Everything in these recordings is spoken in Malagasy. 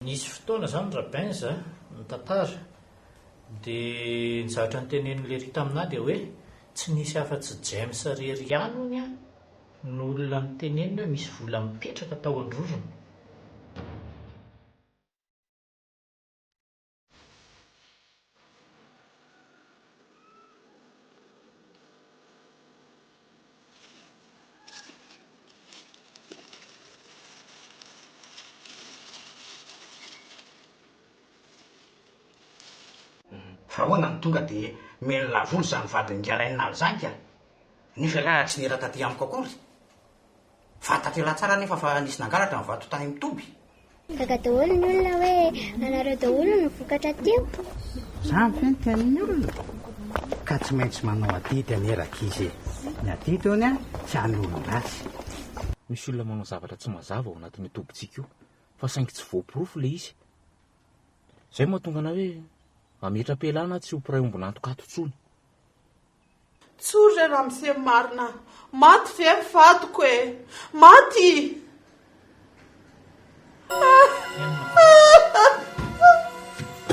Nisy fotoana izany Rabenz a, nitantara, dia ny zavatra notenenin'i Lery taminà dia hoe tsy nisy afa-tsy James irery ihany hono an, no olona noteneniny hoe misy vola mipetraka tao an-drorony. Fa ahoana no tonga dia omen'i vola izany vadin'i Rainala izany ka? Nefa ialahy tsy nira taty amiko akory. Fantatr'ialahy tsara anefa fa nisy nangalatra ny vato tany amin'ny toby. Gaga daholo ny olona hoe anareo daholo no vokatra teo. Zany ve ny tenin'ny olona? Ka tsy maintsy manao adidy anie rankizy e! Ny adidy hono tsy an'ny olon-dratsy. Misy olona manao zavatra tsy mazava ao anatin'io tobintsika io fa saingy tsy voaporofo ilay izy. Izay no mahatonga anah hoe hametra-pialana aho tsy ho mpiray ombon'antoka ato intsony. Tsory re ramose marina a! Maty ve ny vadiko e? Maty!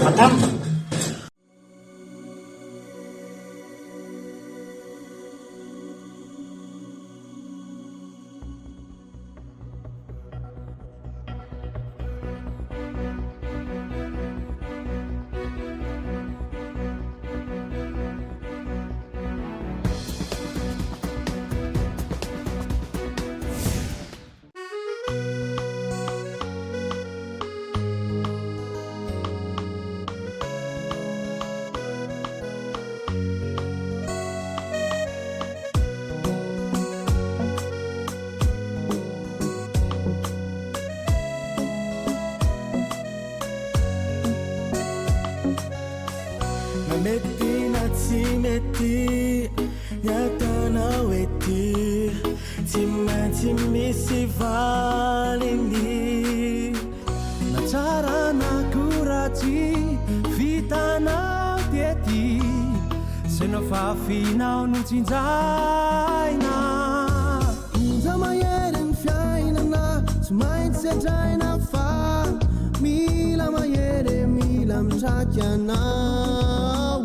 Madame! Na mety na tsy mety ny ataonao ety Tsy maintsy misy valiny Na tsara na koa ratsy vitanao tety Zay nofafinao no tsinjaina Onja mahery ny fiainana tsy maintsy sedraina fa mila mahery e mila mitraky anao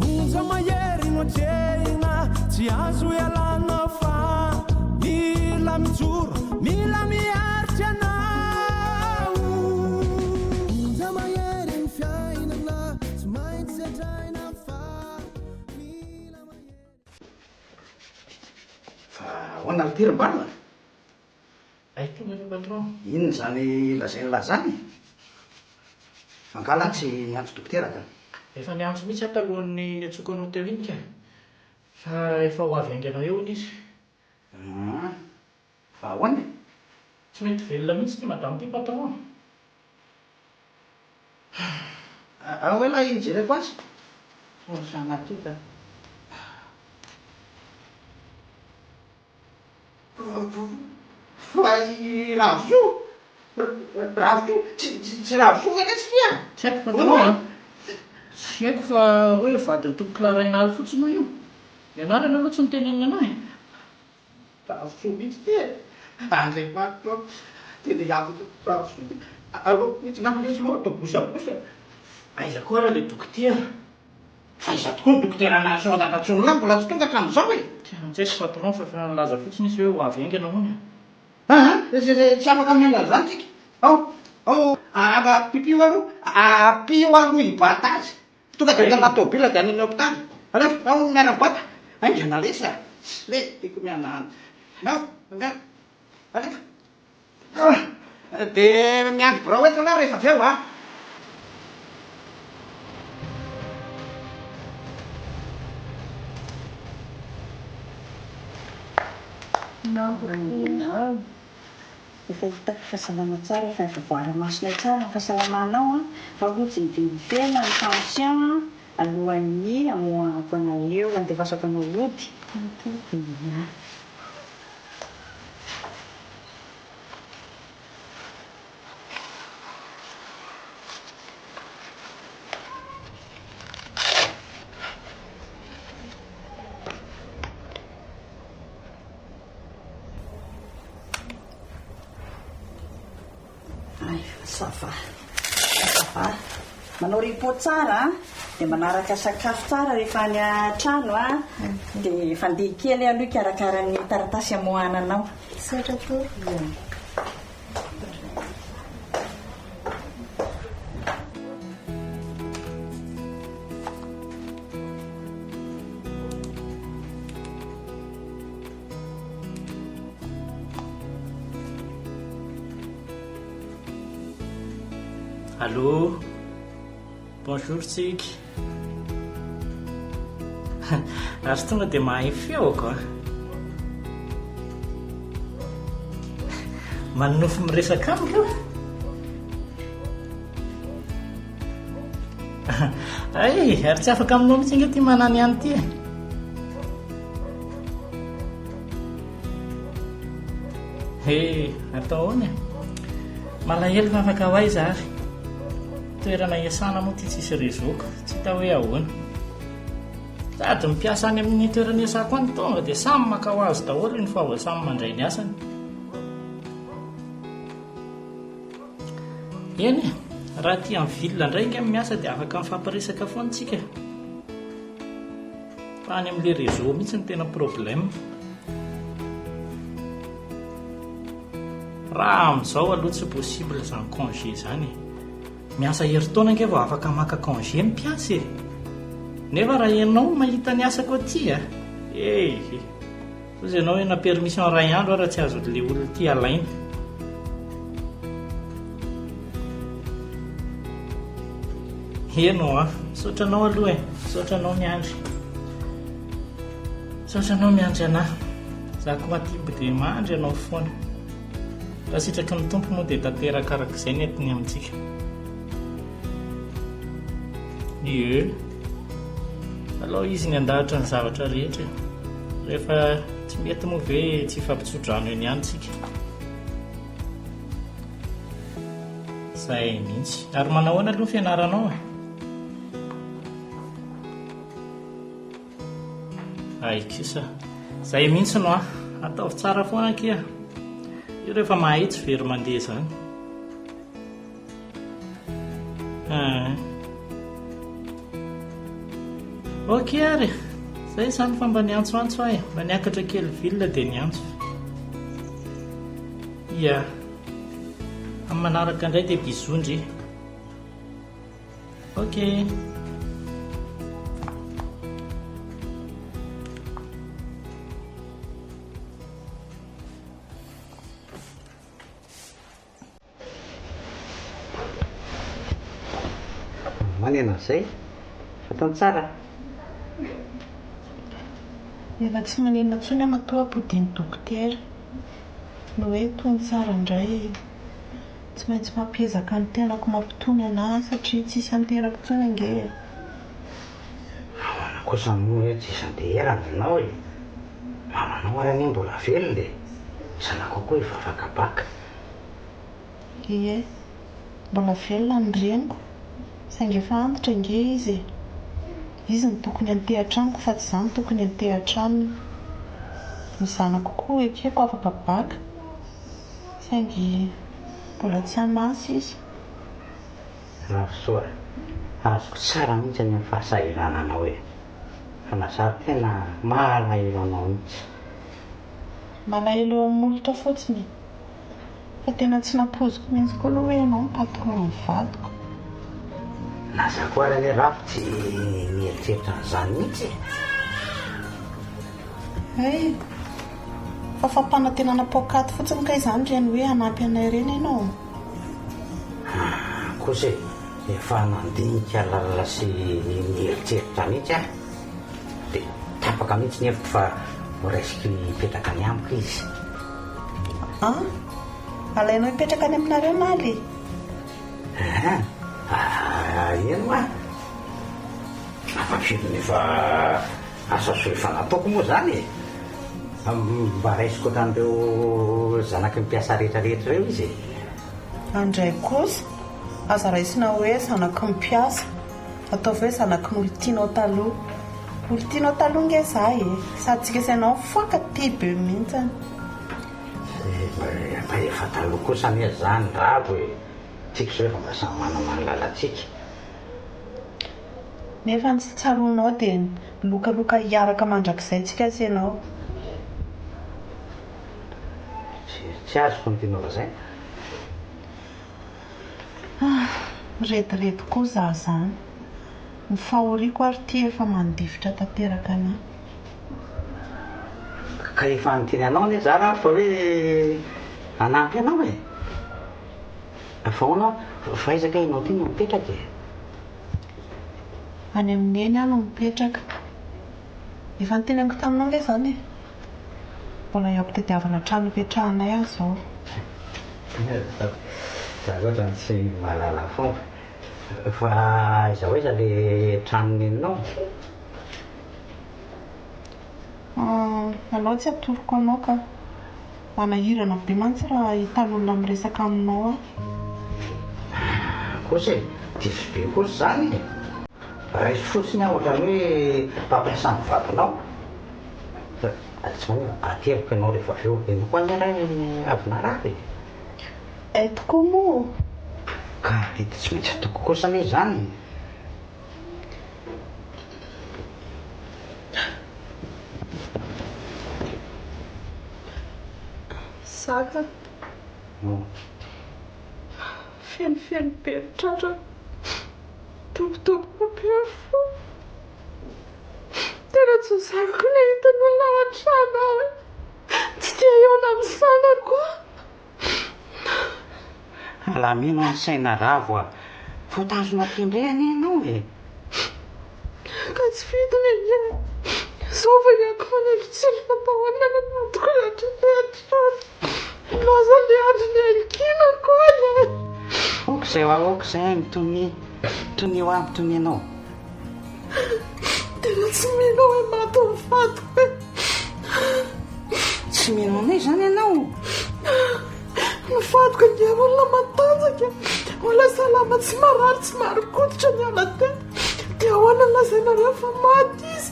Onja mahery no atrehina tsy azo ialana fa mila mijoro mila miaritra anao Onja mahery ny fiainana tsy maintsy sedraina fa mila mahery Fa ahoana ry ty ry Bala? Hay tonga ve patron? Inona izany lazain'lah zany? Fa angaha lah tsy niantso dokotera ka? Efa niantso mihitsy aho talohan'ny niantsoako anao teo iny ka. Fa efa ho avy haingana eo hono izy. Aa, fa ahoana e? Tsy mety velona mihitsy ity madame ity patron a! Ao elah hijereko azy. Sao sanatria ka. Fa i Ravosoa, Ravosoa, tsy tsy Ravosoa ve lesy ity a? Tsy haiko patron a! Tsy haiko fa hoe vadin'i tompokolahy Rainala fotsiny hono io. Ny anarany aloha tsy noteneniny anah e! Ravisoa mihitsy ity e! Andriamanitra ô! Tena hiavaka Ravisoa ity. Aleoko mihitsy angamba lesy aloha atao bosabosa e! Aiza koa ary ilay dokotera? Fa aiza tokoa ny dokotera nahasoa an-dRatsolonahy mbola tsy tonga hatramin'izao e? Tena tsy haiko patron fa efa nilaza fotsiny izy hoe ho avy haingana hono e! Aa! Tsy afaka miala an'izany tsika. Ao! Ao! Ampio aloha, ampio aloha hibata azy. Tonga dia anaty tôbila dia any amin'ny hôpitaly. Alefa, ao miara-mibata. Haingana lesy a! Le, tiako mihanahana. Ao, miara, alefa. Dia miandry birao eto ialahy rehefa avy eo a! Efa hitako fa salama tsara, efa efa voara-masonay tsara ny fahasalamanao an, fa aloha dinidinika tena ny tension alohan'ny hamoahako anao eo, handefasako anao hody. Ia. Ça va. Ça va. Manao repos tsara an, dia manaraka sakafo tsara rehefa any an-trano an, dia efa andeha kely aho aloha hikarakara ny taratasy hamoahana anao. Misaotra tompoko. Allô Bonjour Tsiky Ary tonga dia mahay feoko a Manonofy miresaka amiko Ay, ary tsy afaka aminao mihitsy ange ity manany ihany ity e. He, atao ahoana e? Malahelo fa afaka ho aiza ary? Toerana iasana moa ity tsisy réseau ko, tsy hita hoe ahoana. Sady ny mpiasa any amin'ny toerana iasako any tonga dia samy maka ho azy daholo iny fa vao samy mandray ny asany. Eny e, raha aty amin'ny ville indray ange miasa dia afaka mifampiresaka foana tsika. Fa any amin'ilay réseau mihitsy no tena problème. Raha amin'izao aloha tsy possible izany congé izany e. Miasa herintaona ange vao afaka maka congé ny mpiasa e. Nefa raha ianao mahita ny asako aty a, eh. Hozy ianao hoe na permission iray andro ara tsy azon'ilay olona ity alaina. Heno a, misaotra anao aloha e, misaotra anao miandry. Misaotra anao miandry anah. Za koa aty mbo dia mandry anao foana. Raha sitraky ny Tompo moa dia tanteraka arak'izay ny entiny amintsika. Ie. Alao izy ny handahatra ny zavatra rehetra e. Rehefa tsy mety moa ve tsy hifampitso-drano eny ihany tsika. Zay mihitsy. Ary manahoana aloha ny fianaranao e? Hay kosa. Zay mihitsy no ahy. Ataovy tsara foana akia. Io rehefa mahay tsy very mandeha izany. Ah. Ok ary. Zay izany fa mba niantsoantso ahy. Mba niakatra kely ville dia niantso. Ia. Amin'ny manaraka indray dia bisous ndry. Ok. Maneno an'izay? Ataony tsara. Efa tsy manenina intsony aho matoa ampodian'ny dokotera. Ny hoe tony tsara indray, tsy maintsy mampiezaka ny tenako mampitony an'ahy satria tsisy anterako intsony ange e. Ahoana kosa moa hoe tsisy anteherana ianao e? Mamanao ary anie mbola velona e! Zanakao koa efa afaka bac. Ie, mbola velona ny reniko, saingy efa antitra ange izy e! Izy no tokony hiantehatra amiko fa tsy izaho no tokony hiantehatra aminy. Ny zanako koa ekeko afaka bac, saingy mbola tsy an'asa izy. Ravisoa, azoko tsara mihitsy anie ny fahasahirananao e! Fa na za tena malahelo anao mihitsy. Malahelo eo amin'ny molotra fotsiny e! Fa tena tsy nampoiziko mihitsy koa aloha hoe ianao no patron-n'ny vadiko. Na za koa ary anie Ravo tsy nieritreritra an'izany mihitsy e! Hay! Fa fampanantenana poakaty fotsiny kay izany ireny hoe hanampy anay ireny ianao? Aa kosa e! Efa nandinika lalina sy nieritreritra mihitsy aho dia tapaka mihitsy ny hevitro fa ho raisiko hipetraka any amiko izy. An! Alainao hipetraka any aminareo Maly e? Aa! Eny hoa! Afa-pirin'ny efa asa soa efa nataoko moa izany e! Mba raisiko ohatran'ireo zanaky ny mpiasa rehetra rehetra ireo izy e! Andray kosa, aza raisina hoe zanaky ny mpiasa, ataovy hoe zanaky ny olon-tianao taloha. Olon-tianao taloha nge za e! Sady tsika sy ianao mifankatia be mihitsiny. Fa efa taloha kosa anie zany Ravo e! Tsika izao efa mba samy manana ny lalantsika. Nefa ny tsy tsaroanao dia milokaloka hiaraka mandrakizay tsika sy ianao. Tsy azoko ny tianao lazaina. Ah, mirediredy koa za zany. Ny fahoriako ary ity efa mandifotra tanteraka anah. Ka efa niteny anao anie za rah fa hoe hanampy anao e! Fa ahoana hoa, fa aiza kay ianao ity no mipetraka e? Any amin'i Neny aho no mipetraka. Efa noteneniko taminao ange izany e! Mbola eo am-pitadiavana trano hipetrahanay aho izao. Za loatra no tsy mahalala fomba. Fa aiza ho aiza le tranon'i Neninao? Alao tsy atoroko anao ka. Manahirana be mantsy raha hitan'olona miresaka aminao aho. Kosa e! Diso be kosa izany e! Raiso fotsiny aho ohatran'ny hoe mpampiasa ny vadinao. Fa tsy maninona, ateriko ianao rehefa avy eo. Ianao koa anie ray avy narary e! Hay tokoa moa! Ka adidy tsy maintsy ataoko kosa anie izany e! Zaka. Fenofeno be ny tratrako. Dobodoboka be ny fo. Tena tsy ho zakako ny hahita ny olona ao an-trano ao e. Tsy te hihaona amin'ny zanako aho. Alamino ny saina Ravo a! Voatazona aty indray anie ianao e! Ka tsy fidiny ange! Izao vao hiako fanendritsilona daholo ny any anatiko rehetra rehetra any! Nilaozan'ilay andro niankinako any e! Ok izay hoa, ok izay, mitonia, mitonia hoa, mitonia ianao. Tena tsy mino aho hoe maty ny vadiko e! Tsy mino anay izany ianao? Ny vadiko ange olona matanjaka e! Olona salama tsy marary tsy marin-koditra niala teo. Dia ahoana no lazainareo fa maty izy?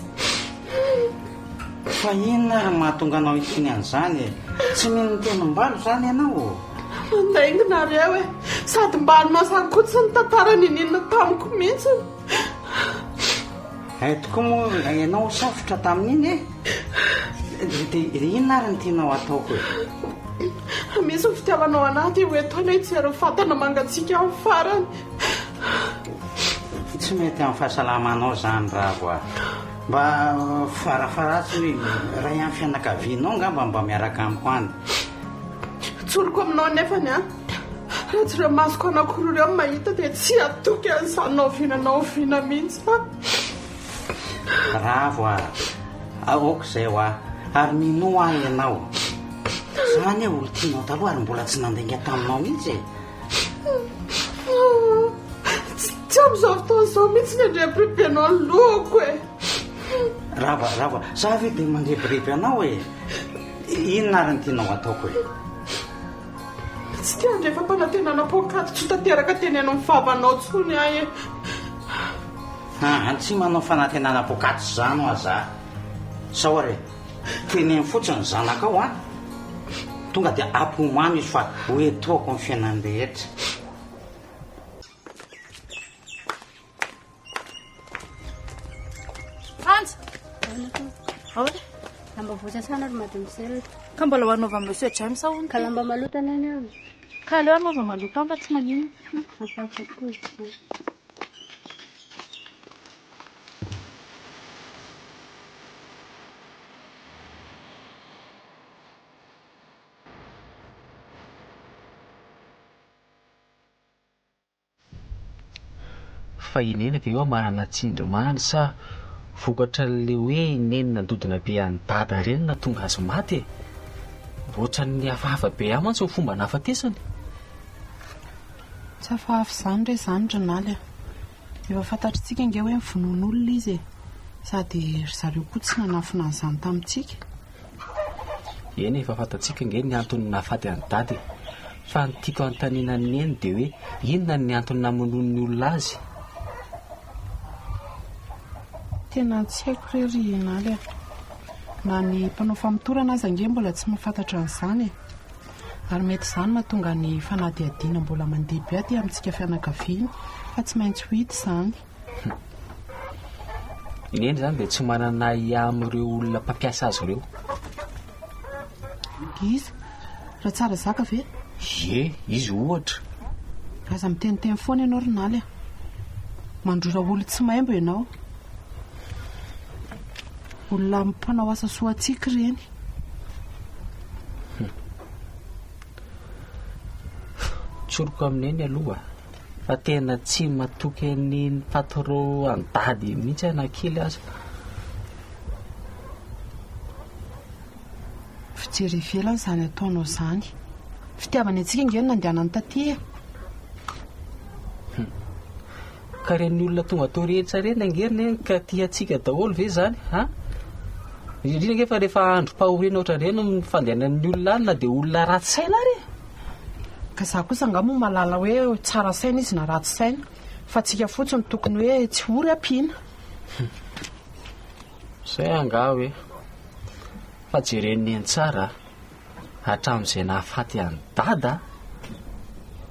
Fa inona ary no mahatonga anao hiteny an'izany e? Tsy mino ny tenim-balo izany ianao? Mandainga nareo e! Sady mba izany koa tsy nitantara n'inon'inona tamiko mihitsy. Hay tokoa moa ianao safotra tamin'iny e! Dia inona ary no tianao hataoko e? Raha misy ny fitiavanao anah dia ho eto anay hijery ny fatana mangatsiaka amin'ny farany. Tsy mety amin'ny fahasalamanao izany Ravo a! Mba farafaharatsiny hoe iray amin'ny fianakavianao angamba mba miaraka amiko any. Tsoriko aminao nefany an! Raha tsy ireo masoko anankiroa ireo no mahita dia tsy hatoky an'izany na oviana na oviana mihitsy aho. Ravo a! Aoka izay hoa! Ary minoa ahy ianao. Za anie olon-tianao taloha ary mbola tsy nandainga taminao mihitsy e! Tsy amin'izao fotoana izao mihitsy ny andrebireby-anao ny lohako e! Rava, Rava, za ve dia mandrebireby anao e? Inona ary no tianao hataoko e? Tsy te handray fampanantenana poakaty tsy ho tanteraka teny amin'ny vavanao intsony aho e! Aa, tsy manao fanantenana poakaty izany hoa za. Sao ary e, teneno fotsiny ny zanakao an! Tonga dia ampihomano izy fa ho etoako ny fiainany rehetra. Frantsa! Ahoana? Lamba voasasana ry mademoiselle. Ka mbola ho anaovan'i Monsieur James hono Ka lamba maloto anie ny ahy. Ka aleo anaova maloto any fa tsy maninona. Hafahafa tokoa izy ity. Fa i Neny ve eo manana tsindrimandry sa vokatran'le hoe i Neny nandodona be an'i Dada ireny no nahatonga azy maty e? Ohatran'ny hafahafa be ihany mantsy ny fomba nahafatesany. Tsy hafahafa izany re izany ry Naly a! Efa fantatritsika ange hoe vonoan'olona izy e! Sady ry zareo koa tsy nanafina an'izany tamintsika. Eny efa fantatsika ange ny antony nahafaty an'i Dada e! Fa ny tiako hanontaniana an'i Neny dia hoe inona ny antony namonoan'ny olona azy? Tena tsy haiko re ry Naly a! Na ny mpanao famotorana aza ange mbola tsy mahafantatra an'izany e! Ary mety izany mahatonga ny fanadihadiana mbola mandeha be aty amintsika fianakaviana fa tsy maintsy ho hita izany. I Neny izany dia tsy manana ahiahy amin'ireo olona mpampiasa azy ireo. Iza? Ratsarazaka ve? Ie, izy ohatra. Aza miteniteny foana ianao ry Naly a. Mandrora olon-tsy maimbo ianao. Olona mpanao asa soa antsika ireny. Tsoriko amin'i Neny aloha fa tena tsy matoky an'iny patron an'i Dada iny mihitsy aho na kely aza. Fijery ivelany izany ataonao izany. Fitiavany antsika ange no nandehanany taty e. Ka ireny olona tonga tao rehetra ireny ange ry Neny ka tia antsika daholo ve izany an? Indrindra ange fa rehefa androm-pahoriana ohatran'ireny no fandehanan'ny olona any na dia olona ratsy saina ary e! Ka za kosa angaha moa mahalala hoe tsara saina izy na ratsy saina fa tsika fotsiny tokony hoe tsy ory ampiana. Zay angaha hoe. Fa jeren'i Neny tsara a! Hatramin'izay nahafaty an'i Dada,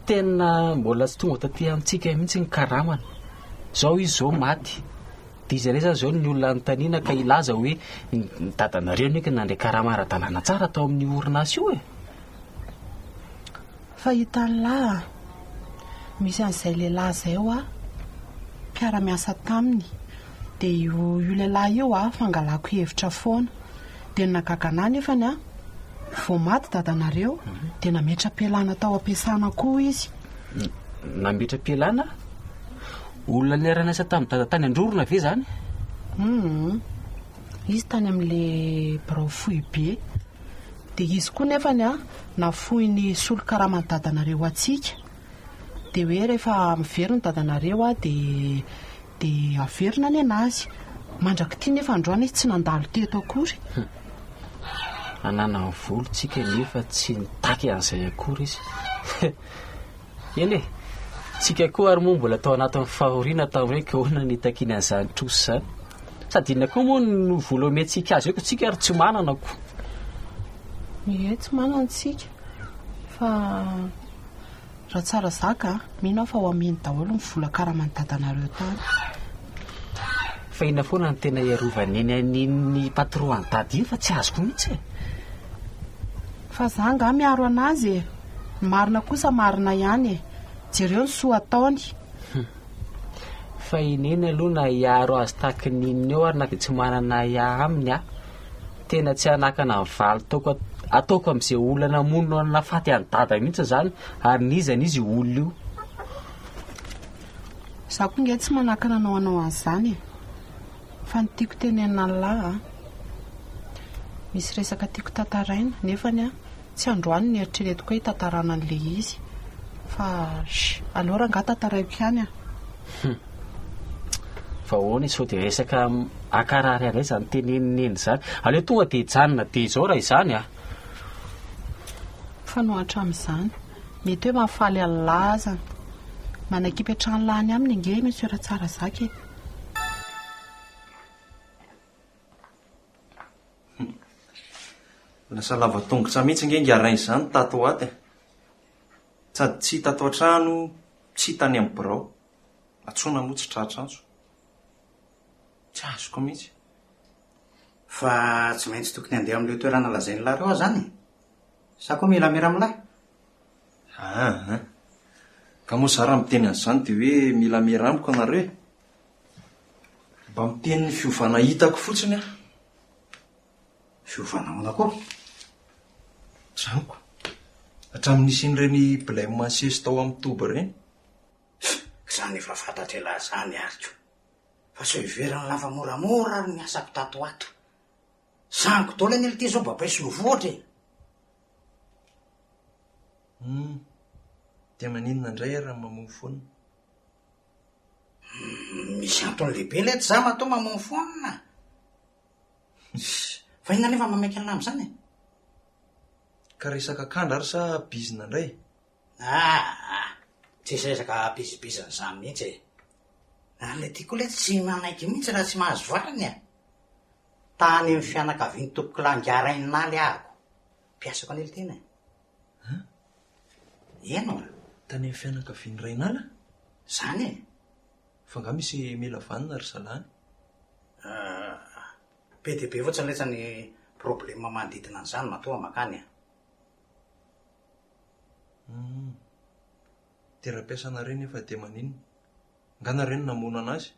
tena mbola tsy tonga taty amintsika mihitsy ny karamany. Izao izy izao maty. Dia iza indray izany izao ny olona anontaniana ka hilaza hoe ny dadanareo anie ka nandray karama ara-dalàna tsara tao amin'io orinasa io e! Fa hitan'lah a! Misy an'izay lehilahy izay hoa mpiara-miasa taminy. Dia io io lehilahy io a, fangalako hevitra foana. Dia ny nahagaga anah nefany a, vao maty dadanareo dia nametra-pialana tao am-piasana koa izy. Nametra-pialana? Olona niara-niasa tamin'i dada tany Androrona ve izany? Hum, izy tany amin'ilay birao foibe. Dia izy koa nefany a, nafoy ny solon-karaman'i dadanareo ho antsika. Dia hoe rehefa miverina dadanareo a, dia Dia averina ny anazy. Mandrak'ity nefa androany izy tsy nandalo teto akory. Hum. Ananany volo tsika nefa tsy nitaky an'izay akory izy. Eny e, tsika koa ary moa mbola tao anatin'ny fahoriana tamin'ireny ka ahoana no nitakiany an'izany trosa izany. Sady inona koa moa no vola omentsika azy eo ka tsika ary tsy manana ko. Ie, tsy manana tsika fa Raha tsara zaka a, mino aho fa ho aminy daholo ny vola karaman'i dadanareo tany. Fa inona foana no tena hiarovan'i Neny an'iny patron an'i Dada iny fa tsy azoko mihitsy e. Fa za angaha miaro an'azy e! Ny marina kosa marina ihany e! Jereo ny soa ataony. Hum. Fa i Neny aloha na hiaro azy tahaky ny inona eo ary na dia tsy manana ahiahy aminy aho. Tena tsy hanakana ny valy taoko ataoko amin'izay olona namono nahafaty an'i Dada mihitsy izany ary n'iza n'iza io olona io. Za koa nge tsy manakana anao hanao an'izany e! Fa ny tiako tenenina an'lah a! Misy resaka tiako tantaraina nefany a tsy androany no eritreretiko hoe hitantarana an'ilay izy fa sh! Aleo rangaha tantaraiko ihany a! Hum. Fa ahoana e, sao dia resaka hankarary anay izany tenenin'i Neny izany. Aleo tonga dia hijanona dia izao raha izany a! Mifanohitra amin'izany, mety hoe mahafaly an'lah azany. Manakipy hatrany lany aminy ange i Monsieur Ratsarazaka e! Lasa lava tongotra mihitsy ange ingahy Rainy izany tato ho ato e! Sady tsy hita ato an-trano, tsy hita any amin'ny birao. Antsoina moa tsy tratra antso. Tsy azoko mihitsy. Fa tsy maintsy tokony handeha amin'ilay toerana lazain'lah ireo aho izany e? Sa koa mila miera amin'lah? Aa! Ka moa za raha miteny an'izany dia hoe mila miera amiko ianareo e? Mba miteny ny fiovana hitako fotsiny aho. Fiovana ahoana koa? Zaniko. Hatramin'ny nisian'ireny blème nisesy tao amin'ny toby ireny. Izany efa fantatr'ialahy izany ary ko. Fa sao hiverin'ny lava moramora ary ny asako tato ho ato. Sango daholo anie ity zao babay sy vohitra e. Hum. Dia maninona indray ary raha mamono foana? Misy antony lehibe letsy za matoa mamono foana. Fa inona anefa mamaika an'lah amin'izany e? Ka resaka kandra ary sa bizina indray? Aa! Tsisy resaka bizibizina izany mihitsy e! Ary ilay ty koa letsy tsy manaiky mihitsy raha tsy mahazo valiny e! Tany amin'ny fianakavian'i Tompokolahy Ngaraininaly ahako. Mpiasako anie ilay tena e! An? Eny oa. Tany amin'ny fianakavian'i Rainala? Zany e! Fa angaha misy mila vanona ry zalahy any? Euh, be dia be fotsiny letsy ny problème manodidina an'izany matoa makany a. Hum. Dia raha mpiasanareo nefa dia maninona? Angaha nareo no namono an'azy?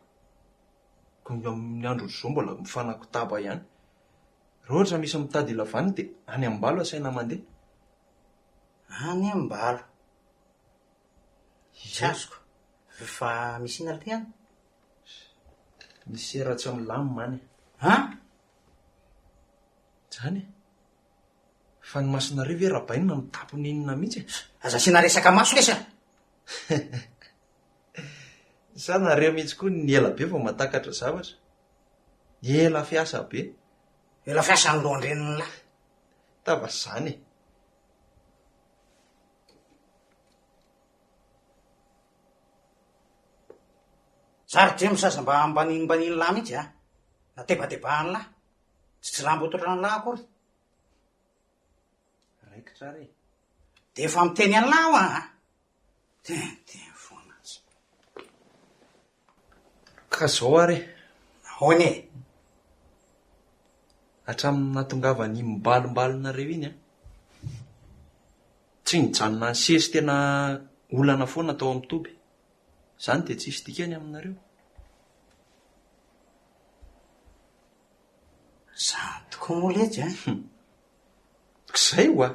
Ka amin'ny andro ohatr'izao mbola mifanakotaba ihany. Raha ohatra misy mitady hila vanona dia any Ambalo asaina mandeha. Any Ambalo. Tsy azoko. Fa misy inona ry any? Misy sera tsy milamina any. An? Zany e. Fa ny masonareo ve rabainina mitapona inona mihitsy e? Aza asiana resaka maso lesy a! Sa nareo mihitsy koa ny ela be vao mahatakatra zavatra? Ela fiasa be. Ela fiasa ny lohan-drenin'ny lahy. Tava zany e. Za ry James aza mba ambaninimbanin'lah mihitsy a! Na tebatebahan'lah. Tsy jilambo ohatran'lah akory. Raikitra ary e. De efa miteny an'lah aho a! Tintin foana. Ka zao ary e. Ahoana e? Hatramin'ny nahatongavan'iny mbalombalonareo iny an. Tsy nijanona nisesy tena olana foana tao amin'ny toby. Izany dia tsisy dikany aminareo. Izany tokoa moa letsy an! K'izay oa!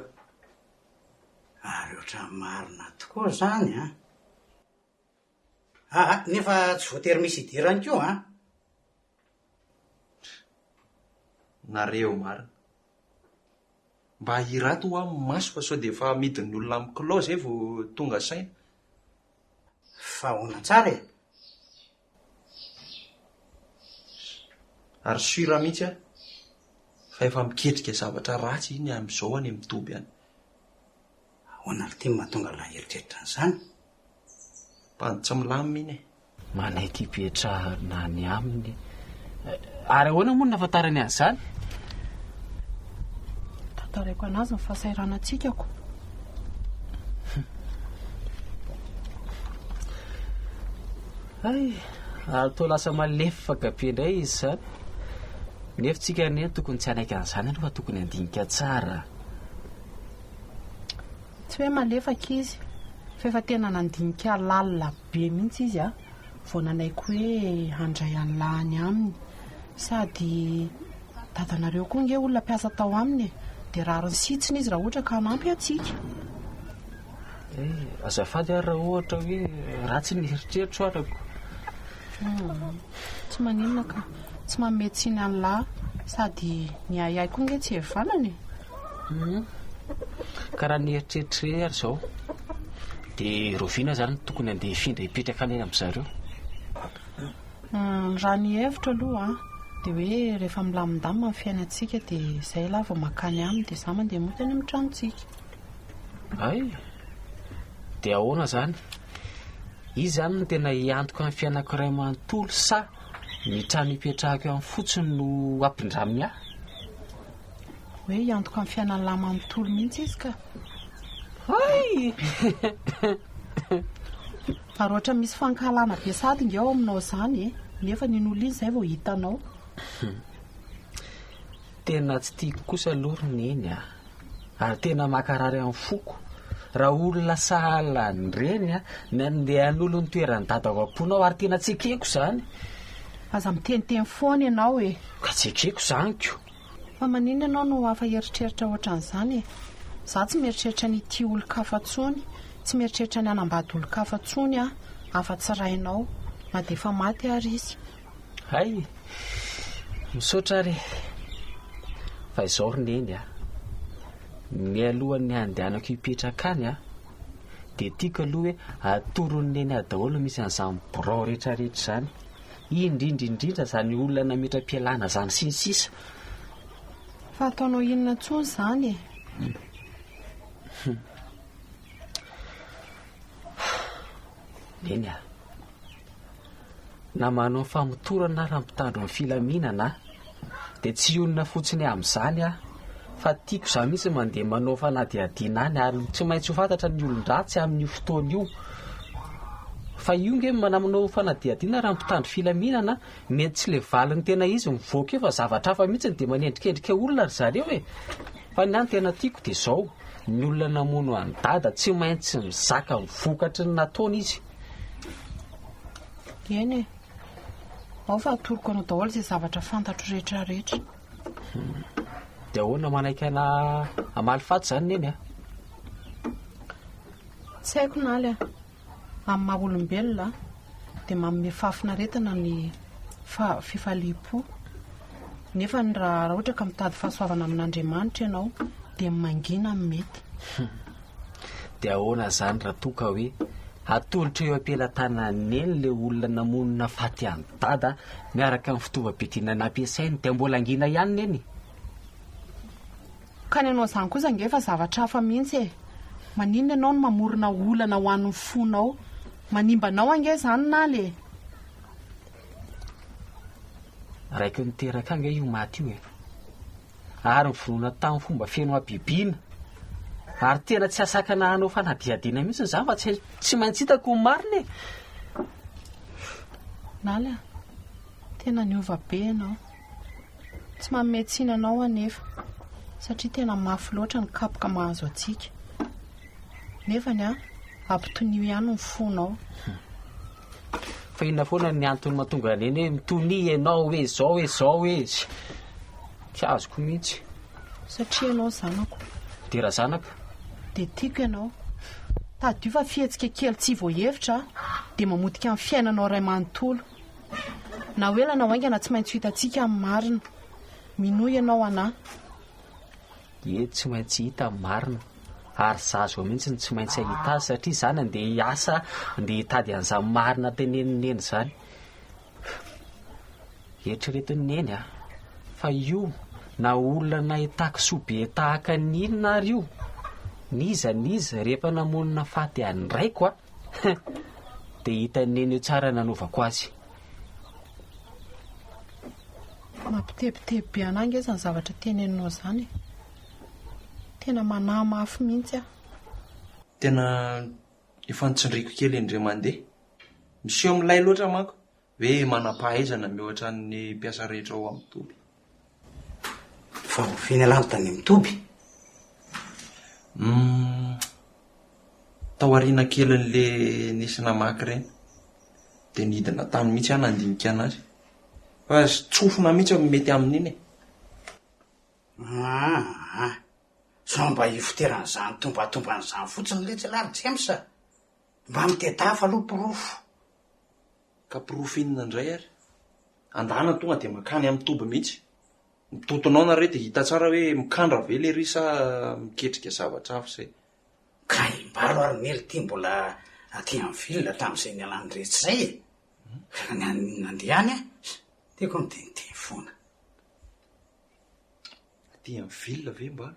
Ary ohatran'ny marina tokoa izany an! Aa, nefa tsy voatery misy idirany koa an! Nareo marina. Mba ahirato hoa ny maso fa sao dia efa amidin'ny olona amin'ny kilao zay vao tonga saina. Fa ahoana tsara e? Ary sûr mihitsy aho fa efa miketrika zavatra ratsy iny amin'izao any amin'ny toby any. Ahoana ry ty no mahatonga an'ilay eritreritra an'izany? Bandy tsy milamina iny e. Manaiky hipetrahana any aminy. Ary ahoana moa no nahafantarany an'izany? Tantaraiko an'azy ny fahasahiranantsika ko. Hay, ary toa lasa malefaka be indray izy izany. Nefa tsika anie tokony tsy hanaiky an'izany aloha fa tokony handinika tsara. Tsy hoe malefaka izy fa efa tena nandinika lalina be mihitsy izy vao nanaiky hoe handray an'lah any aminy. Sady dadanareo koa ange olona mpiasa tao aminy e! Dia rariny sy hitsiny izy raha ohatra ka hanampy antsika. Eh, azafady ary raha ohatra hoe ratsy ny eritreritro arako. Tsy maninona ka. Tsy manome tsiny an'lah. Sady ny ahiahy koa ange tsy hevanana e. Hum. Ka raha ny eritreritra ireny ary izao, dia rahoviana izany no tokony handeha hifindra hipetraka any amin-dry zareo? Hum, raha ny hevitro aloha an, dia hoe rehefa milamindamina ny fiainantsika dia izay elah vao mankany aminy dia izaho mandeha mody any amin'ny tranontsika. Hay! Dia ahoana izany? Izy izany no tena hiantoka ny fiainako iray manontolo sa ny trano hipetrahako eo aminy fotsiny no hampindraminy ahy? Hoe hiantoka ny fiainan'i lahy manontolo mihitsy izy ka. Hay! Ary ohatra misy fankahalana be sady nge ao aminao izany e! Nefa n'iny olona iny izay vao hitanao. Tena tsy tiako kosa aloha ry Neny a! Ary tena mankarary amin'ny foko raha olona sahala an'ireny no andeha hanolo ny toeran'i Dada ao am-ponao ary tena tsy ekeko izany. Aza miteniteny foana ianao e! Ka tsy ekeko izany ko! Fa maninona ianao no hafa eritreritra ohatran'izany e? Za tsy mieritreritra ny hitia olon-kafa tsony, tsy mieritreritra ny hanambady olon-kafa tsony aho, afa-tsy rainao, na dia efa maty ary izy. Hay! Misaotra ary e! Fa izao ry Neny a! Mialohan'ny handehanako hipetraka any a, dia tiako aloha hoe atoron'i Neny ahy daholo ny misy an'izany birao rehetrarehetra izany. Indrindra indrindra izany olona nametra-pialana izany sy ny sisa. Fa ataonao inona intsony izany e? Neny a! Na manao famotorana ary mpitandro ny filaminana aho, dia tsy hionona fotsiny amin'izany aho, Fa tiako za mihitsy mandeha manao fanadihadiana any ary tsy maintsy ho fantatra ny olon-dratsy amin'io fotoana io. Fa io nge manao fanadihadiana raha mpitandro filaminana, mety tsy le valiny tena izy mivoaka eo fa zavatra hafa mihitsy dia manendrikendrika olona ry zareo e. Fa ny ahy ny tena tiako dia izao, ny olona namono an'i Dada tsy maintsy mizaka ny vokatry ny nataony izy. Eny e. Ao fa atoroko anao daholo izay zavatra fantatro rehetra rehetra. Dia ahoana manaiky ana hamaly faty izany Neny a? Tsy haiko Naly a. Amin'ny maha olombelona dia manome fahafinaretana ny fifaliam-po. Nefa ny raha ohatra ka mitady fahasoavana amin'Andriamanitra ianao dia mangina no mety. Dia ahoana izany raha toa ka hoe atolotra eo am-pelatanan'i Neny ilay olona namono nafaty an'i Dada miaraka amin'ny fitaovam-piadiana nampiasainy dia mbola hangina ihany Neny? Ka ny anao izany kosa ange efa zavatra hafa mihitsy e! Maninona ianao no mamorona olana ho an'ny fonao? Manimba anao ange izany Naly e! Raiko niteraka ahy ange io maty io e! Ary nivonoina tamin'ny fomba feno habibiana. Ary tena tsy hahasakana hanao fanadihadiana mihitsy izany fa tsy tsy maintsy hitako ny marina e! Naly a! Tena niova be ianao. Tsy manome tsiny anao anefa satria tena mafy loatra ny kapoka mahazo antsika. Nefany an, ampitonio ihany ny fonao. Fa inona foana ny antony mahatonga an'iny hoe mitonia ianao hoe izao hoe izao hoe. Tsy azoko mihitsy. Satria ianao zanako. Dia raha zanaka? Dia tiako ianao. Tadidio fa fihetsika kely tsy voahevitra dia mamotika ny fiainanao iray manontolo. Na ho ela na ho haingana tsy maintsy ho hitantsika ny marina. Minoa ianao anà. Ie, tsy maintsy hita ny marina. Ary za zao mihitsy no tsy maintsy hahita azy satria za nandeha hiasa, andeha hitady an'izany marina tenenin'i Neny izany. Eritreretin'i Neny a, fa io na olona nahitako soa be tahaka ny inona ary io, n'iza n'iza rehefa namono nafaty an'ny raiko a, Dia hitan'i Neny eo tsara ny nanaovako azy. Mampitebiteby be anah ange izany zavatra teneninao izany e. Tena manahy mafy mihitsy aho. Tena efa notsindriako kely indray mandeha. Miseho milay loatra manko hoe manam-pahaizana mihoatra ny mpiasa rehetra ao amin'ny toby. Fa oviana ialahy no tany amin'ny toby? Humm. Tao aoriana kelin'le nisy namaky ireny. Dia nidina tany mihitsy aho nandinika anazy. Fa tsofina mihitsy no mety amin'iny e. Aa! Sao mba hifoteran'izany tombantomban'izany fotsiny letsy ialahy ry James a! Mba mitedava aloha porofo. Ka porofo inona indray ary? Andana tonga dia mankany amin'ny toby mihitsy. Mitontona ao nareo dia hita tsara hoe mikandra ve lery sa miketrika zavatra hafa izay. Ka imbalo ary nely ity mbola aty am ville tamin'izay nialany retsy izay e! Fa ny an'ny nandeha any an, tiako miteniteny foana. Aty am ville ve mbalo?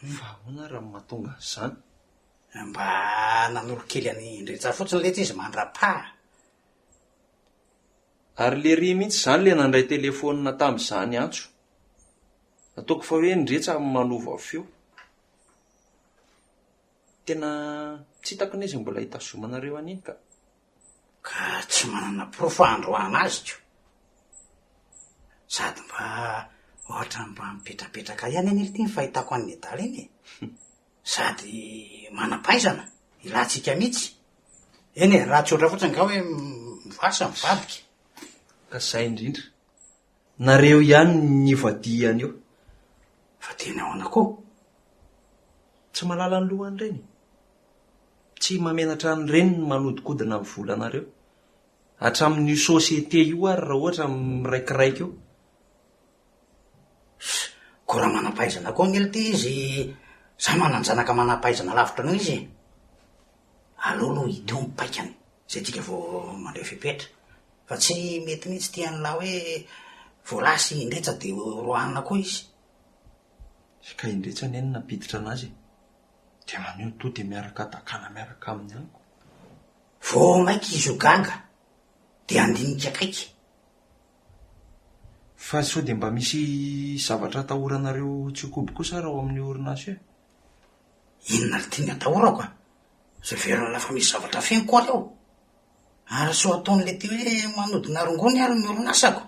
Fa ahoana ary no mahatonga an'izany? Mba nanoro kely an'i Ndretsa fotsiny letsy izy mandra-paha. Ary lery mihitsy izany le nandray telephone tamin'izany antso. Ataoko fa hoe ndretsa manova feo. Tena tsy hitako anie izay mbola hitazomanareo an'iny ka. Ka tsy manana porofo ahandroahana azy ko. Sady mba ohatran'ny mba mipetrapetraka ihany anie ity ny fahitako an'i Nedala iny e. Sady manam-pahaizana, ilantsika mihitsy. Eny e, raha tsotra fotsiny angaha hoe mivasa mivadika. Ka zay indrindra. Nareo ihany ny ivadihany eo. Fa tena ahoana koa? Tsy mahalala ny lohany ireny e. Tsy mahamenatra an'ireny ny manodikodina ny volanareo. Hatramin'io société io ary raha ohatra miraikiraiky eo. Koa raha manam-pahaizana koa anie ity izy, za manan-janaka manam-pahaizana lavitra noho izy e! Aleo aloha hita eo ny paikany, zay tsika vao mandray fepetra. Fa tsy mety mihitsy ity an'lah hoe vao lasa i Indretsa de roahina koa izy. Ka Indretsa anie no nampiditra anazy e! Dia maneho to dia miaraka dakana miaraka aminy ihany ko. Vao mainka izy ho gaga, dia handinika akaiky. Fa sao dia mba misy zavatra atahoranareo tsy ho kobo kosa ary ao amin'io orinasa io e? Inona ry ty ny atahorako a? Zay velona fa misy zavatra afeniko ary ao. Ary sao ataon'le ty hoe manodina rongony ary ny orinasako?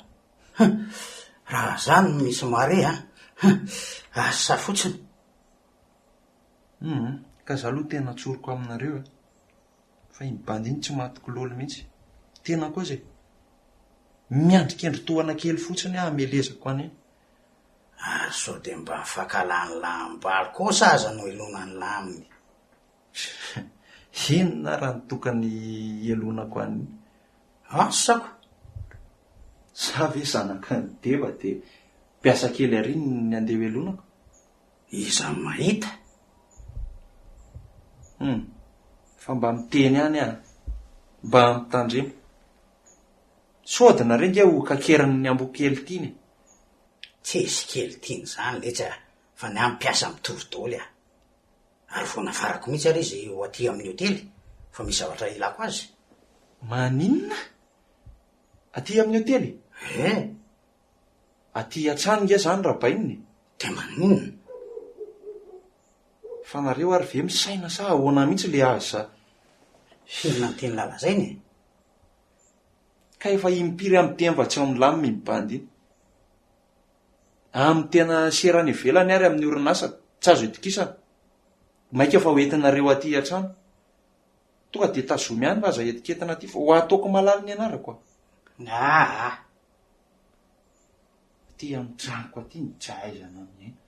Hum! Raha za no misy mahare an! Hum! Asa fotsiny. Hum! Ka za aloha tena tsoriko aminareo e! Fa iny bandy iny tsy matoky lôly mihitsy. Tena koa aza e! Miandry kendry tohana kely fotsiny aho hamelezako an'iny. Ary sao dia mba fankalan'laham-balo kosa aza no ilonan'lah aminy? Inona ary ny tokony hielonako an'iny? Asako! Za ve zanak'i Deba dia mpiasa kely àry ny andeha ho elonako? Iza no mahita? Hum, fa mba miteny ihany aho, mba mitandrema. Sao dia nareo nge ho kakerin'ny amboa kely tiany e! Tsisy kely tiany izany letsy a, fa ny ahy mpiasa mitovy daholo a! Ary vao nafarako mihitsy ary izy ho aty amin'ny hotely fa misy zavatra ilako azy. Maninona? Aty amin'ny hotely? Eh! Aty an-trano nge zany Rabainina e! Dia maninona? Fa nareo ary ve misaina sa ahoana mihitsy le aza? Inona no tian'lah lazaina e? Ka efa impiry amin'ny teny fa tsy ao milamina iny bandy iny. Amin'ny tena sera any ivelany ary amin'ny orinasa tsy azo itokisana. Maika fa ho entinareo aty an-trano. Tonga dia tazomy ihany fa aza hetiketina aty fa ho ataoko malala ny anarako a. Aa! Aty amin'ny tranoko aty ny tsy ahaizana miaina.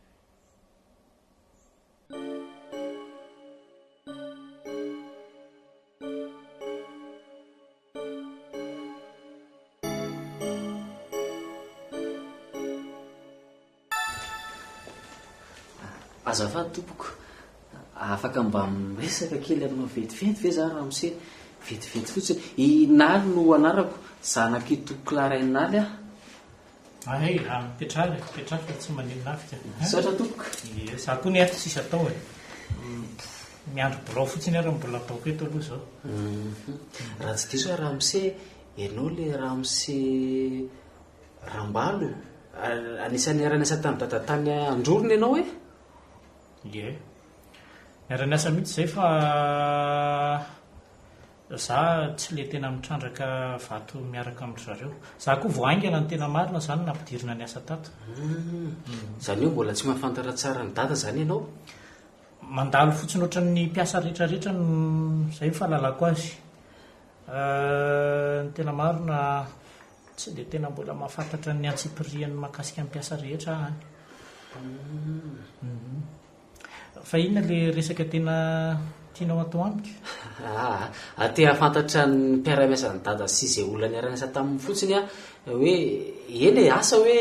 Azafady tompoko, afaka mba miresaka kely aminao vetivety ve za ramose? Vetivety fotsiny. I Naly no anarako, zanak'i Tompokolahy Raininaly aho. Hay, ah, mipetraha e, mipetraha fa tsy maninona afika. Misaotra tompoko. Ie, za koa ny ato tsisy atao e. Miandry birao fotsiny ary no mbola ataoko eto aloha izao. Raha tsy diso aho ramose, ianao ilay ramose Rambalo, anisan'ny niara-niasa tamin'i Dada tany Androrona ianao e? Ie. Niara-niasa mihitsy izay fa za tsy le tena mitrandraka vato miaraka amin-dry zareo. Za koa vao haingana ny tena marina izany nampidirina niasa tato. Izany hoe mbola tsy mahafantatra tsara an'i Dada izany ianao? Mandalo fotsiny ohatran'ny mpiasa rehetrarehetra no izay ny fahalalako azy. Ny tena marina tsy dia tena mbola mahafantatra ny antsipiriany mahakasika ny mpiasa rehetra aho any. Fa inona ilay resaka tena tianao atao amiko? Aa, te hahafantatra ny mpiara-miasan'i Dada sy izay olona niara-niasa taminy fotsiny aho hoe eny e, asa hoe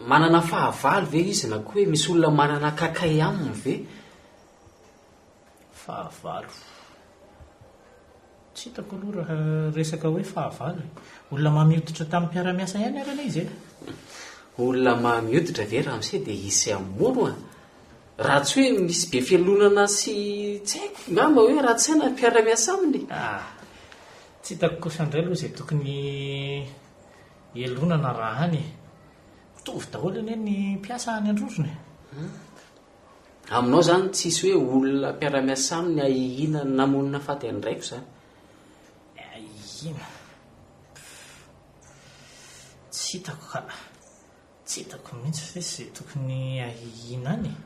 manana fahavalo ve izy na koa hoe misy olona manana kakay aminy ve? Fahavalo. Tsy hitako aloha raha resaka hoe fahavalo e. Olona mamy hoditra tamin'ny mpiara-miasa ihany ary anie izy e. Olona mamy hoditra ve ramose dia hisy hamono a? Raha tsy hoe misy be fialonana sy tsy haiko angamba hoe ratsy saina ny mpiara-miasa aminy. Ah! Tsy hitako kosa indray aloha izay tokony hialonana raha any e. Mitovy daholo anie ny mpiasa any Androrona e. Aminao izany tsisy hoe olona mpiara-miasa aminy ahiahiana ny namono nahafaty an-draiko izany? Ahiahiana? Tsy hitako ka. Tsy hitako mihitsy ve izay tokony ahiahiana any e.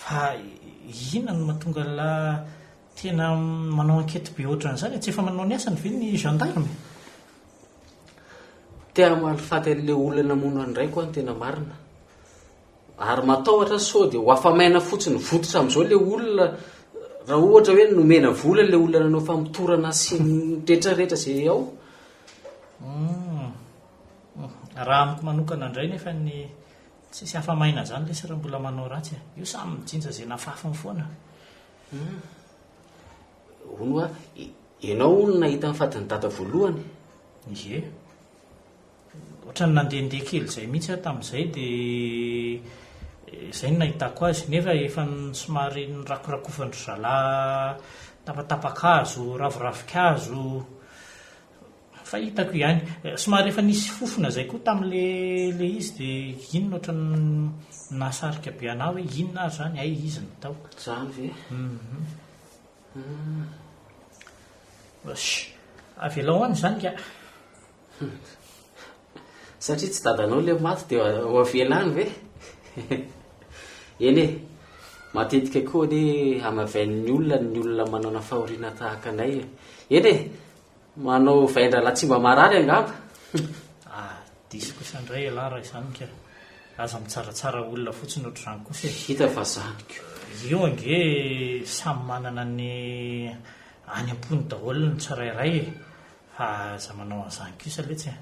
Fa inona no mahatonga an'lah tena manao enquête be ohatran'izany e? Tsy efa manao ny asany ve ny gendarme e? Te hamaly faty an'ilay olona namono an-draiko aho ny tena marina. Ary matahotra aho sao dia ho afa-maina fotsiny votsotra amin'izao ilay olona raha ohatra hoe nomena vola ilay olona nanao famotorana sy ny rehetrarehetra izay ao. Hum. Raha amiko manokana indray nefa ny tsisy afa-maina izany lesy raha mbola manao ratsy e. Io samy mijinja izay nafafiny foana. Hum. Hono hoa, ianao hono nahita ny fatin'i Dada voalohany? Ie. Ohatran'ny nandehandeha kely izay mihitsy aho tamin'izay dia izay no nahitako azy. Nefa efa somary norakorakofan-dry zalahy tapatapakazo, raviravin-kazo. Fa hitako ihany. Somary efa nisy fofona izay koa tamin'ilay ilay izy dia iny no ohatran'ny nahasarika be anà hoe inona ary izany, hay izy no tao. Izany ve? Hum. Shh! Avelao any izany ka. Satria tsy dadanao ilay maty dia ho avela any ve? Eny e, matetika koa anie hamavain'ny olona ny olona manana fahoriana tahaka anay e. Eny e, manao vain-drahalahy tsy mba marary angamba. Ah, diso kosa indray ialahy raha izany ka. Aza mitsaratsara olona fotsiny ohatr'izany kosa e. Hita fa zany ko. Io ange samy manana ny any am-pony daholo ny tsirairay e. Fa aza manao an'izany kosa letsy e.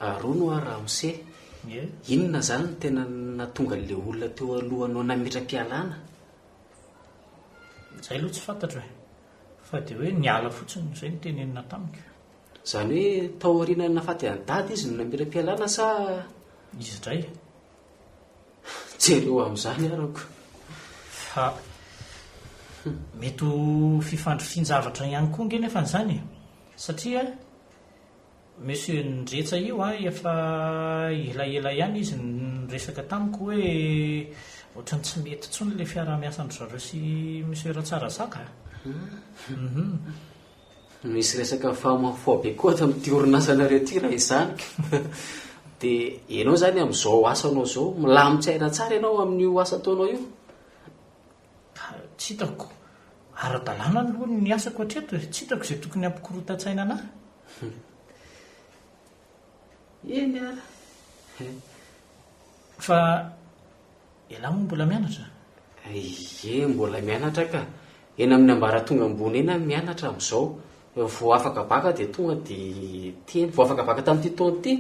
Ary hono hoa ramose, inona izany no tena nahatonga an'ilay olona teo alohanao nametra-pialana? Izay aloha tsy fantatro e. Fa dia hoe niala fotsiny, izay no tenenina tamiko. Izany hoe tao aorianan'ny nahafaty an'i Dada izy no nametra-pialana sa? Izy indray. Jereo amin'izany arako. Fa mety ho fifandrifian-javatra ihany koa ange nefa izany e. Satria Monsieur Ndretsa io an, efa elaela ihany izy niresaka tamiko hoe ohatran'ny tsy mety intsony ilay fiaraha-miasan-dry zareo sy Monsieur Ratsarazaka. Hum. Misy resaka fahamafoa be koa ato amin'ity orinasanareo ity raha izany ka. Dia ianao izany amin'izao asanao izao, milamin-tsaina tsara ianao amin'io asa ataonao io? Tsy hitako. Ara-dalàna aloha ny asako hatreto e. Tsy hitako izay tokony hampikorontan-tsaina an'ahy. Eny ary. Fa ialahy moa mbola mianatra? Ie, mbola mianatra ka. Eny amin'ny ambaratonga ambony eny aho mianatra amin'izao. Vao afaka baka dia tonga dia teny. Vao afaka baka tamin'ity taona ity.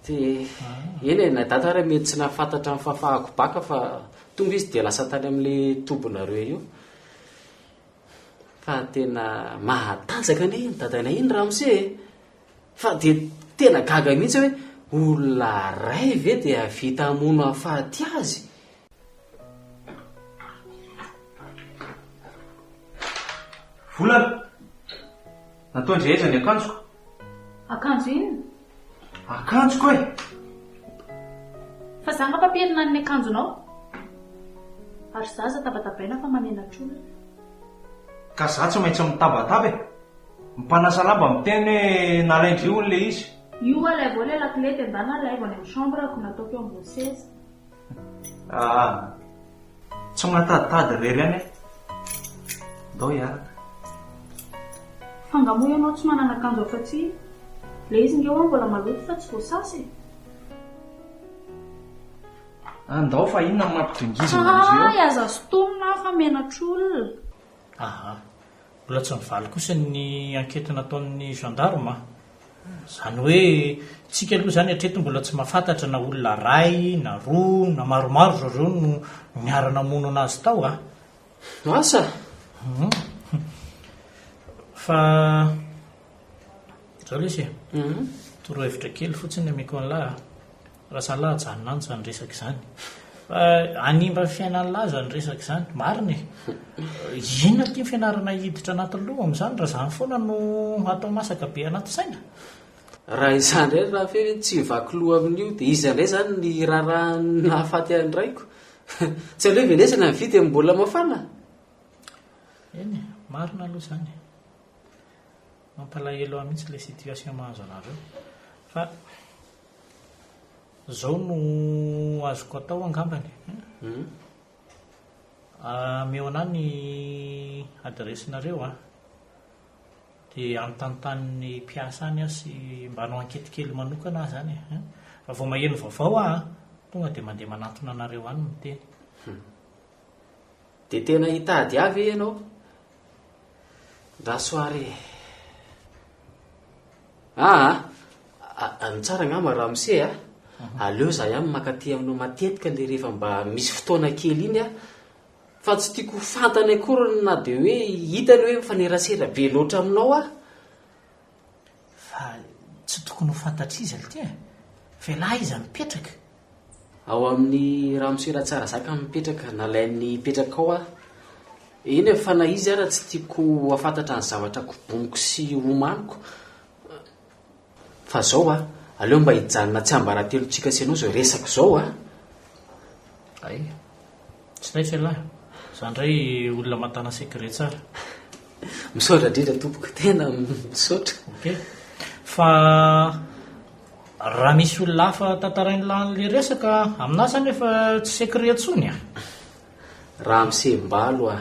Dia eny e, na dada ary mety tsy nahafantatra ny fahafahako baka fa tonga izy dia lasa tany amin'ilay tobinareo io. Fa tena mahatanjaka anie iny dadanay iny ramose e! Fa dia tena gaga mihitsy aho hoe olona iray ve dia hahavita hamono hahafaty azy? Volana! Nataon-dry aiza ny akanjoko? Akanjo inona? Akanjoko e! Fa za nga mpampirina ny akanjonao? Ary za aza tabatabaina fa manenatra olona. Ka za tsy maintsy mitabataba e! Ny mpanasa lamba miteny hoe nalain-dry hono le izy. Io alaivo ao ilay lakile dia ndana alaivo any amin'ny chambre-ko nataoko eo ambony seza. Aa! Tsy mahataditady irery ihany aho. Ndao hiaraka. Fa nga moa ianao tsy manana akanjo afa-tsy ilay izy nge hoa mbola maloto fa tsy voasasa e! Andao fa inona no mampidongizina an'izay eo? Hay aza sintomina aho fa menatr'olona. Aa! Mbola tsy nivaly kosa ny enquête nataon'ny gendarme a! Izany hoe tsika aloha izany hatreto mbola tsy mahafantatra na olona ray na roa na maromaro zareo no niara namono anazy tao a! Asa! Hum. Fa zao lesy e. Torohevitra kely fotsiny ameko an'lah a. Raha salah ajanona any izany resaka izany. Fa hanimba ny fiainan'lah izany resaka izany. Marina e. Inona ity ny fianarana hiditra anaty loha amin'izany raha izany foana no atao masaka be anaty saina? Raha izany indray ry Rafehy hoe tsy hivaky loha amin'io dia iza indray izany ny raharaha nahafaty an'ny raiko? Tsy aleo velesana ny vy dia mbola mafana? Eny e, marina aloha izany e. Mampalahelo ahy mihitsy ilay situation mahazo anareo. Fa Zao no azoko atao angambany. Ameo anah ny adiresinareo a. Dia hanontanontany ny mpiasa any aho sy mba hanao enquête kely manokana aho zany e. Raha vao maheno vaovao aho a, tonga dia mandeha manantona anareo any miteny. Dia tena hitady ahy ve ianao? Ndraso ary e. Aa! Ny tsara angamba ramose a, aleo za ihany mankaty aminao matetika le rehefa mba misy fotoana kely iny a, fa tsy tiako ho fantany akory na dia hoe hitany hoe mifanerasera be loatra aminao aho. Fa tsy tokony ho fantatr'iza lty e! Fa elah iza mipetraka? Ao amin'ny ramose Ratsarazaka mipetraka, nalainy hipetraka ao aho. Eny e, fa na izy ara tsy tiako hahafantatra ny zavatra koboniko sy omaniko. Fa zao a, aleo mba hijanona tsiambaratelontsika sy ianao izao resaka izao a! Hay, tsy taitra ialahy, za ndray olona mahatana secret tsara. Misaotra indrindra tompoko, tena misaotra. Ok, fa raha misy olona hafa tantarain'lah an'le resaka aminah zany efa tsy secret intsony a! Ramose Mbalo a!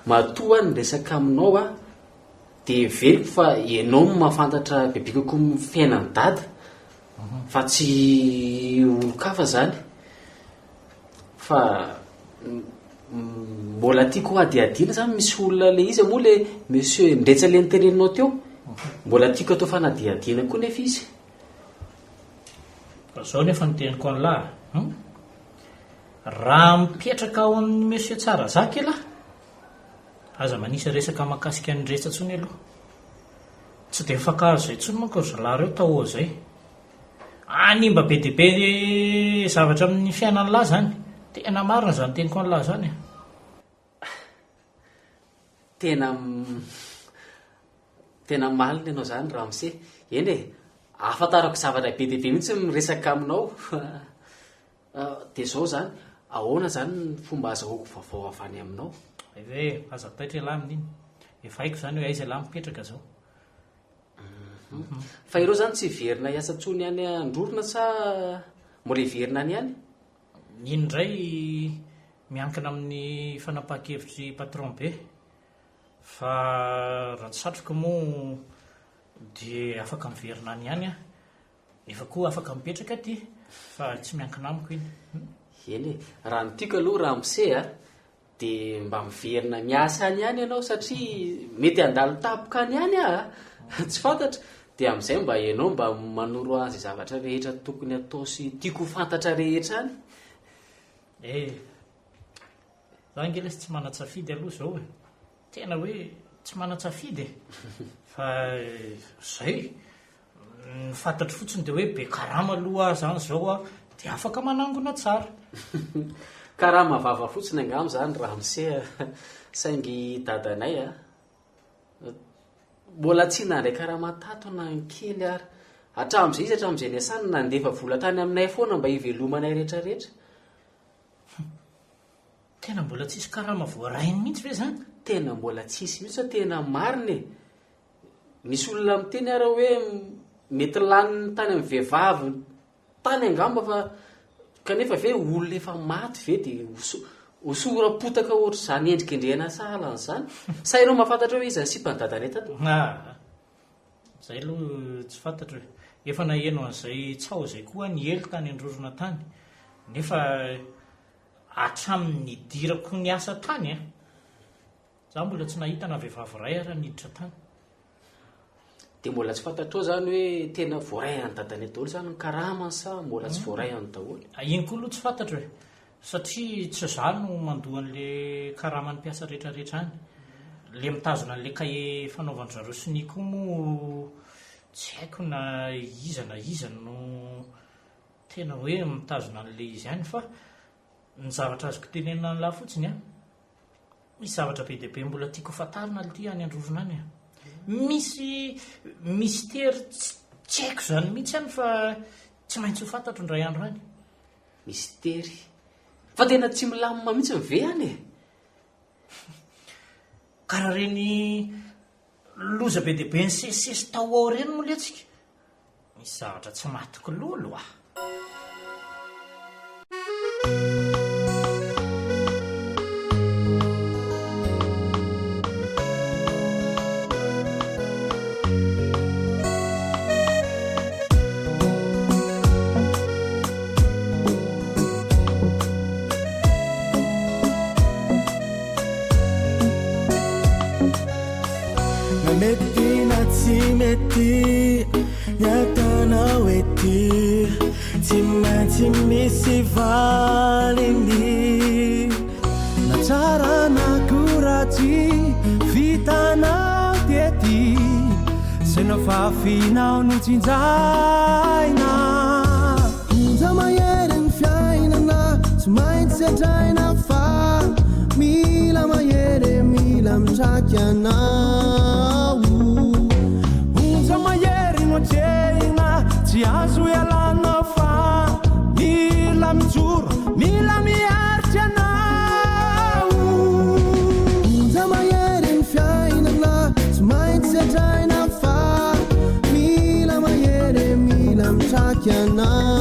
Matoa aho niresaka aminao a, dia heveriko fa ianao no mahafantatra bebe kokoa ny fiainan'i Dada fa tsy olon-kafa izany. Fa mbola tiako hadihadiana izany misy olona ilay iza moa ilay monsieur Ndretsa ilay noteneninao teo? Mbola tiako atao fanadihadiana koa nefa izy. Fa izao nefa no teniko an'lah a! Raha mipetraka ao amin'ny Monsieur Tsarazaky elah, aza manisa resaka mahakasika an'i Ndretsa intsony aloha. Tsy dia mifankahazo izay intsony manko ry zalahy ireo tao izay. Hanimba be dia be zavatra amin'ny fiainan'lah izany. Tena marina izany teniko an'lah izany e. Tena tena malina ianao izany ramose. Eny e, ahafantarako zavatra be dia be mihitsy ny miresaka aminao. Dia izao izany, ahoana izany ny fomba azahoako vaovao avy any aminao? Hay ve e, aza taitra ialahy amin'iny. Efa haiko izany hoe aiza ialahy mipetraka izao. Fa ireo izany tsy hiverina hiasa intsony any Androrona sa mbola hiverina any ihany? Iny indray miankina amin'ny fanapahan-kevitr'i patron be. Fa raha ny satriko moa dia afaka miverina any ihany aho. Nefa koa afaka mipetraka aty fa tsy miankina amiko iny. Eny e, raha ny tiako aloha ramose a, dia mba miverina miasa any ihany ianao satria mety handalo tampoka any ihany aho a, tsy fantatra, dia amin'izay mba ianao mba manoro ahy izay zavatra rehetra tokony hatao sy tiako ho fantatra rehetra any. Eh, za ange lesy tsy manan-tsafidy aloha izao e. Tena hoe tsy manan-tsafidy e! Fa zay, ny fantatro fotsiny dia hoe be karama aloha aho zany zao an, dia afaka manangona tsara. Karama vava fotsiny angamba izany ramose a! Saingy dadanay a, mbola tsy nandray karama tato na ny kely ary. Hatramin'izay izy hatramin'izay niasany nandefa vola tany aminay foana mba hivelomanay rehetrarehetra. Tena mbola tsisy karama voarainy mihitsy ve zany? Tena mbola tsisy mihitsy fa tena marina e! Misy olona miteny ara hoe mety laniny tany amin'ny vehivavy tany angamba fa kanefa ve olona efa maty ve dia hosoram-potaka ohatr'izany endrikendrehana sahala an'izany? Sa ianao mahafantatra hoe iza ny sipan'i dadanay tato? Aa! Zay aloha tsy fantatro e! Efa naheno an'izay tsaho izay koa aho niely tany Androrona tany nefa Hatramin'ny nidirako niasa tany an! Za mbola tsy nahita na vehivavy iray ara niditra tany. Dia mbola tsy fantatrao izany hoe tena voaray an'i dadanay daholo izany ny karamany sa mbola tsy voaray any daholo? Iny koa aloha tsy fantatro e! Satria tsy za no mandoa an'le karaman'ny mpiasa rehetra rehetra any. Le mitazona an'le kahie fanaovan-dry zareo sonia koa moa tsy haiko na iza na iza no Tena hoe mitazona an'ilay izy ihany fa ny zavatra azoko tenenina an'lah fotsiny an, misy zavatra be dia be mbola tiako ho fantarina ity any Androrona any an. Misy mistery tsy haiko izany mihitsy any fa tsy maintsy ho fantatro indray andro any. Mistery? Fa tena tsy milamina mihitsy ve any e? Karaha ireny loza be dia be nisesisesy tao ao ireny moa letsika. Misy zavatra tsy matiko lolo a! Na mety na tsy mety ny ataonao ety Tsy maintsy misy valiny Na tsara na koa ratsy vitanao tety Zay nofafinao no tsinjaina Onja mahery ny fiainana tsy maintsy sedraina fa mila mahery. mila mitraky anao. Onja mahery no atrehina, tsy azo ialana fa mila mijoro, mila miaritra ianao. Onja mahery ny fiainana, tsy maintsy sedraina fa mila mahery, mila mitraky anao.